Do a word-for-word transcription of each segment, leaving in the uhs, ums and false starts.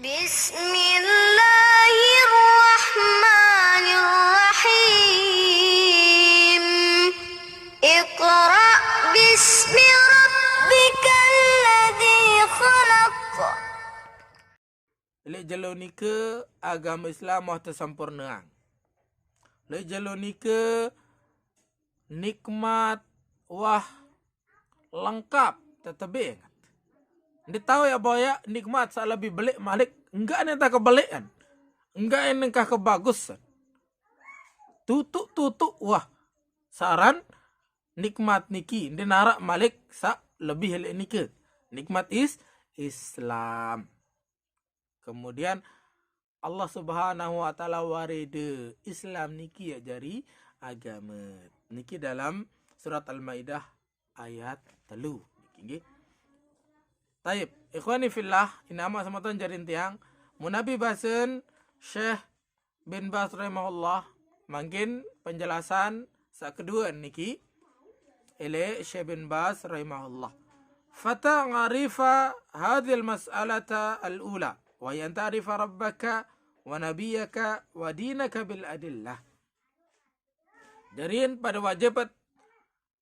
بسم الله الرحمن الرحيم. اقرأ باسم ربك الذي خلق. Lek jelo nike agama Islam wah tesampurneang. Lek jelo nike nikmat wah lengkap tetebing. Nde tahu ya boya nikmat sak lebih belik malik, enggak nih tak kebelikan. Enggak ini kah kebagusan. Tutuk-tutuk wah saran nikmat niki, nde narak malik sak lebih lek nike. Nikmat is Islam. Kemudian Allah Subhanahu wa taala warede Islam niki ya jari agama. Niki dalam surat Al-Maidah ayat telu. Niki nggih. Taib, ikhwani fillah, inama semeton jarin tiang, munabi basen Syekh bin Baz rahimahullah, mangkin penjelasan sak kedua niki ele Syekh bin Baz rahimahullah. Fata'rifa hadhil mas'alata al-ula wa hiya an ta'rifa rabbaka wa nabiyyaka wa dinaka bil adillah. Jarin pada wajib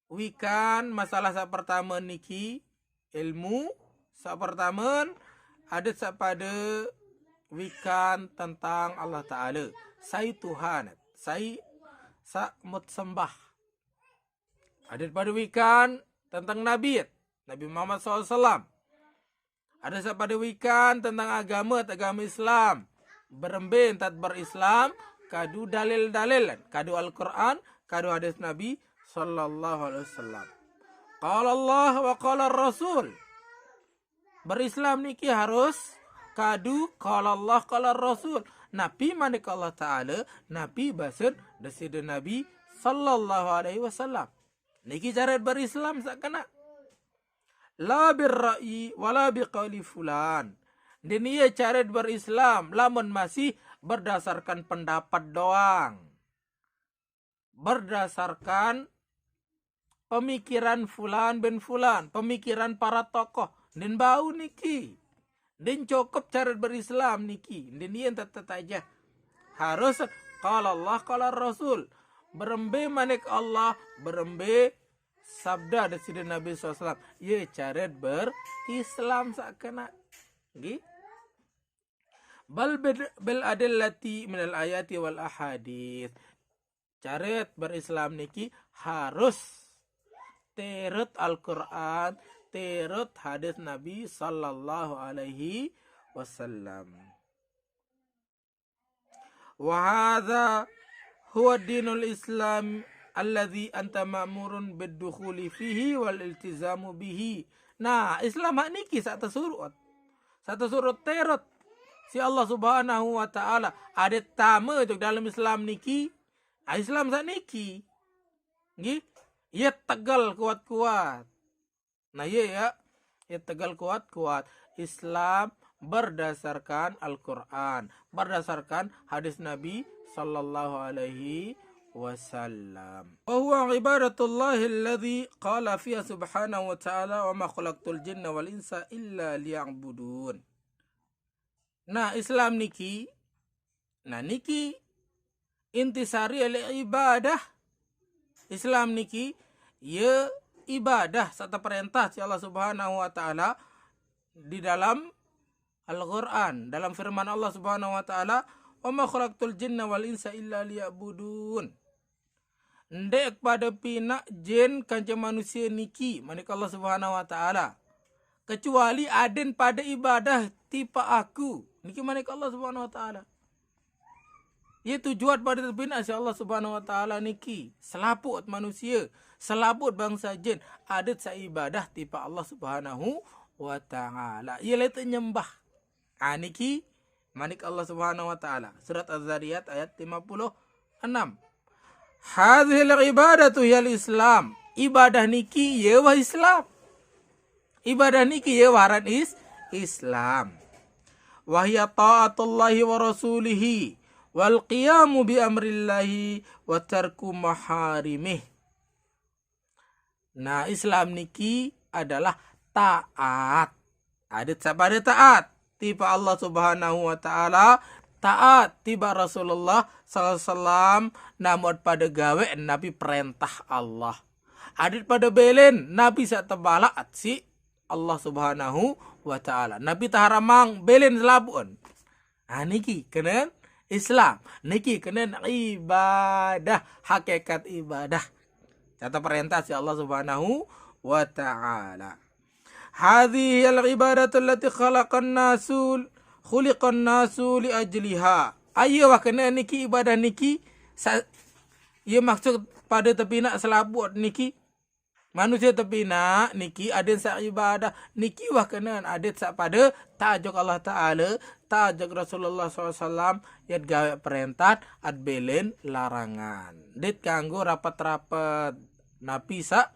wikan masalah sak pertama niki ilmu sak pertama adat sak pada wikan tentang Allah Ta'ala. Sai Tuhan, sai sak mut sembah. Adat pada wikan tentang Nabi, Nabi Muhammad sallallahu alaihi wasallam. Adat sak pada wikan tentang agama, agama Islam. Berembe entat berislam, kadu dalil-dalil, kadu Al-Quran, kadu hadis Nabi sallallahu alaihi wasallam. Qala Allah wa qala Rasul. Berislam niki harus kadu qala Allah qala Rasul. Napi manik Allah Ta'ala, napi basen deside Nabi sallallahu alaihi wasallam. Niki caret berislam sak kena. La birra'yi wala biqauli fulan. Nde nie caret berislam lamun masih berdasarkan pendapat doang. Berdasarkan pemikiran fulan bin fulan, pemikiran para tokoh. Nde bau niki. Nde cukup caret berislam niki. Nde nie entat aja. Harus qala Allah qala Rasul. Berembe manik Allah, berembe sabda deside Nabi sallallahu alaihi wasallam. Ye caret berislam sak kena. Nggih. Bal bil adillati minal ayati wal ahadith. Caret berislam niki harus terut Al-Quran, terut hadis Nabi sallallahu alaihi wasallam. Wa hadza huwa dinul Islam alladzi anta ma'murun bid-dukhuli fihi wal iltizamu bihi. Nah, Islam hak niki sak tesurut. Sak tesurut terut si Allah Subhanahu wa taala. Adat tame jok dalam Islam niki. Ah, Islam sak niki. Nggih. Ye tegal kuat-kuat. Nah, ye ya. Ye tegal kuat-kuat. Islam berdasarkan Al-Quran, berdasarkan hadis Nabi sallallahu alaihi wasallam. Wa huwa ibadatullahi alladzi qala fiha subhanahu wa ta'ala wa ma khalaqtul jinna wal insa illa liya'budun. Nah, Islam niki, nah niki intisari oleh ibadah. Islam niki ye ibadah sak teperintah si Allah Subhanahu wa taala di dalam Al-Quran, dalam firman Allah Subhanahu wa taala, "Wa ma khalaqtul jinna wal insa illa liya'budun." Ndek pada pinak jin kanca manusia niki, manik Allah Subhanahu wa taala. Kecuali aden pada ibadah tipa aku. Niki manik Allah Subhanahu wa taala. Ye tujuan pada tepinak si Allah Subhanahu wa taala niki, selaput manusia, selaput bangsa jin, adat seibadah tipa Allah Subhanahu wa taala. Ye lete nyembah. Ah, niki manik Allah Subhanahu wa taala. Surat Az-Zariyat ayat lima puluh enam. Hadhil ibadatu hiyal Islam. Ibadah niki ye wah Islam. Ibadah niki ye waran is Islam. Wa hiya ta'atullahi wa rasulihi wal qiyamu bi amrillahi wa tarku maharimih. Nah, Islam niki adalah taat. Adat sak pada taat. tiba Allah Subhanahu wa Ta'ala, taat tiba Rasulullah sallallahu alaihi wasallam, namun pada gawe napi perintah Allah. Adit pada belen napi sak tebalaat si Allah Subhanahu wa Ta'ala. Napi taharamang belen selabun. Nah, niki kenen Islam. Niki kenen ibadah, hakikat ibadah. Kata perintah si Allah Subhanahu wa Ta'ala. Hadhil ibadatu allati khalaqan nasul khuliqan nasu li ajliha. Ayo wah kena niki ibadah niki. Sa- ya maksud pada tepina selabut niki. Manusia tepina niki adin sa ibadah niki wah kena adit sa pada tajak Allah Ta'ala, tajak Rasulullah sallallahu alaihi wasallam, yat gawe perintah at belen larangan. Dit kanggo rapat-rapat napi sa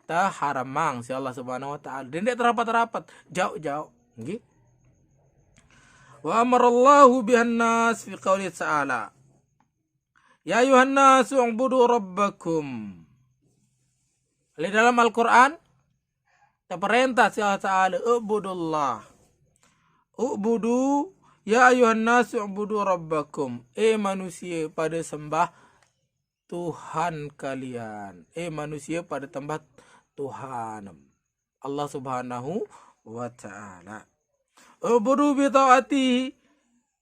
taharamang si Allah Subhanahu wa Ta'ala. Dendek terapat-rapat, jauh-jauh. Nggih. Wa amarallahu bihan nas fi qauli ta'ala. Ya ayuhan nas u'budu rabbakum. Di dalam Al-Quran, terperintah si Allah Ta'ala, u'budullah. U'budu, ya ayuhan nas u'budu rabbakum. Eh manusia, pada sembah Tuhan kalian. Eh manusia, pada tembah Tuhan Allah Subhanahu wa Ta'ala. Ubudu bi taati,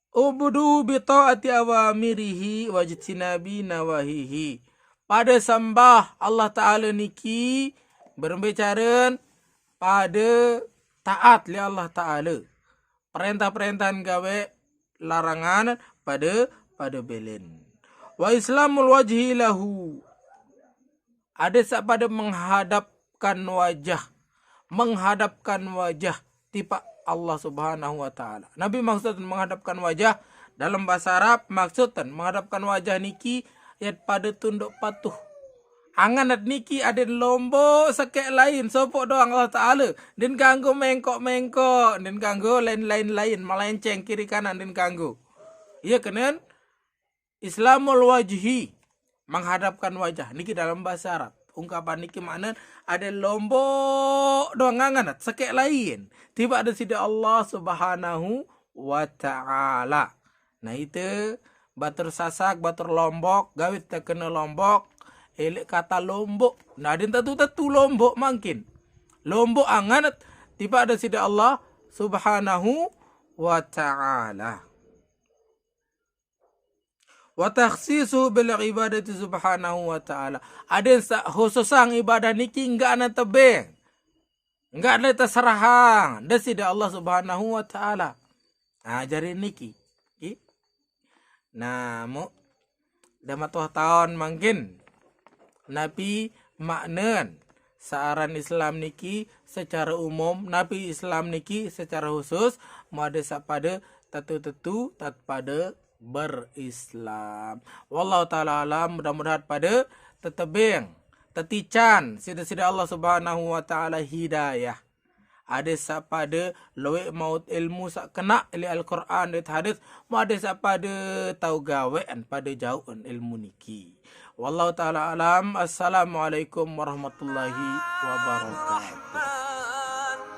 ubudu bi taati awamirihi wajtinabi nawahihi. Pada sembah Allah Ta'ala niki berbicara pada taat li Allah Ta'ala. Perintah-perintahan gawe larangan pada pada belen. Wa islamul wajhi lahu. Ada sak pada menghadapkan wajah, menghadapkan wajah tipa Allah Subhanahu wa Ta'ala. Nabi maksud menghadapkan wajah dalam bahasa Arab, maksud menghadapkan wajah niki yat pada tunduk patuh. Angan at niki ada lombok sekek lain, sopok doang Allah Ta'ala. Din kanggo mengkok-mengkok, din kanggo lain-lain lain, melenceng kiri kanan din kanggo. Iya kenen Islamul wajhi, menghadapkan wajah. Niki dalam bahasa Arab. Ungkapan niki makna ada lombok doang angan at sekek lain. Tiba ada sida Allah Subhanahu wa Ta'ala. Nah itu batur Sasak, batur Lombok, gawit terkena Lombok, elek kata lombok. Nah, din tetu-tetu lombok mangkin. Lombok angan at tiba ada sida Allah Subhanahu wa Ta'ala. Wa takhsisu bil ibadati Subhanahu wa Ta'ala. Ada sa khususang ibadah niki enggak ana tebeng. Enggak ada terserahang. Ada sida Allah Subhanahu wa Ta'ala. Nah, jari niki. Ki? Nah, mu damat wah taon mangkin. Napi maknen searan Islam niki secara umum, napi Islam niki secara khusus, mu ada sak pada tetu-tetu tat pada berislam. Wallahu ta'ala alam, mudah-mudahan pada tetebeng, tetican, sida-sida Allah Subhanahu wa Ta'ala hidayah. Ada sak pada loek maut ilmu sak kena li Al-Quran dit hadis, mu ada sak pada tau gawean pada jauhan ilmu niki. Wallahu ta'ala alam. Assalamualaikum warahmatullahi wabarakatuh.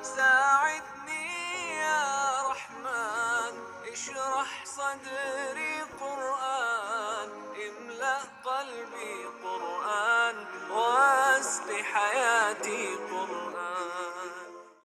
ساعدني يا رحمن، اشرح صدري قرآن، املأ قلبي قرآن، واسق حياتي